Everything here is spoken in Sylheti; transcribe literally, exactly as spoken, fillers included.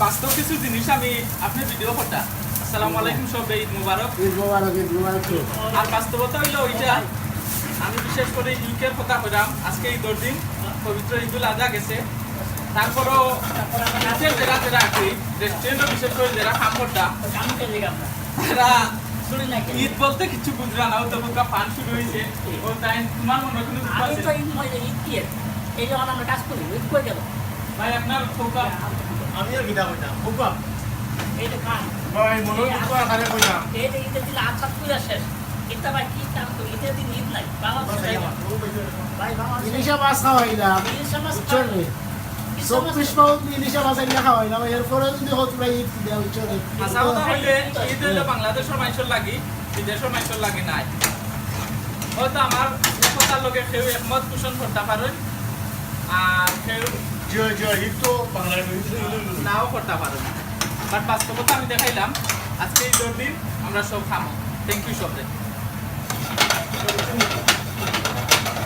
বাস্তব কিছু জিনিস আমি আপনি ভিডিও করতা। আসসালামু আলাইকুম, সব ঈদ মুবারক। ঈদ মোবারক, ঈদ মোবারক তো। আর বাস্তবতা হইলো ওইটা, আমি বিশেষ করে ইউকের কথা কইলাম। আজকে ঈদর দিন, পবিত্র ঈদুল আজহা গেছে। তারপরও ইউকের যারা যারা আছে, রেস্টুরেন্টও বিশেষ করে যারা কাম করতা, তারা ঈদ বলতে কিছু বুঝরা না, ও তো বোকা পান শুরু হয়েছে। ও তাই তোমার মনে কোনো দুঃখ আমি আছে? তো ঈদ মনে ঈদ দিয়ে এই যখন আমরা কাজ করি, ঈদ কই গেল? ভাই, আপনার খোকা আমি আর কিতা কইতাম, খোকা। এই যে কাজ, ভাই, মনে দুঃখ আকারে কইতাম। এই যে ঈদের দিন আচ্ছা তুই শেষ, এটা ভাই কি কাম করি? ঈদের দিন ঈদ নাই, বাংলাদেশে নাই। ভাই, বাংলাদেশে ইলিশা মাছ খাওয়াইলাম, ইলিশা মাছ বুঝছো নি? ইলিশা মাছ চব্বিশ পাউন্ড ইলিশা মাছ আনিয়া খাওয়াইলাম, এরপরে যদি হোক ভাই ঈদ দেওয়া, বুঝছো নি? হাছা কথা হইলে ঈদ হইলো বাংলাদেশর মানুষর লাগি, বিদেশর মানুষর লাগি নাই। হয়তো আমার কথার লগে কেউ একমত পোষণ করতা পারইন, আর কেউ জি, জি, ঈদ তো বাংলাদেশ। নাও করতা পারইন। বাট বাস্তবতা আমি দেখাইলাম, আজকে ঈদর দিন আমরা সব খামো। থ্যাংক ইউ সবরে।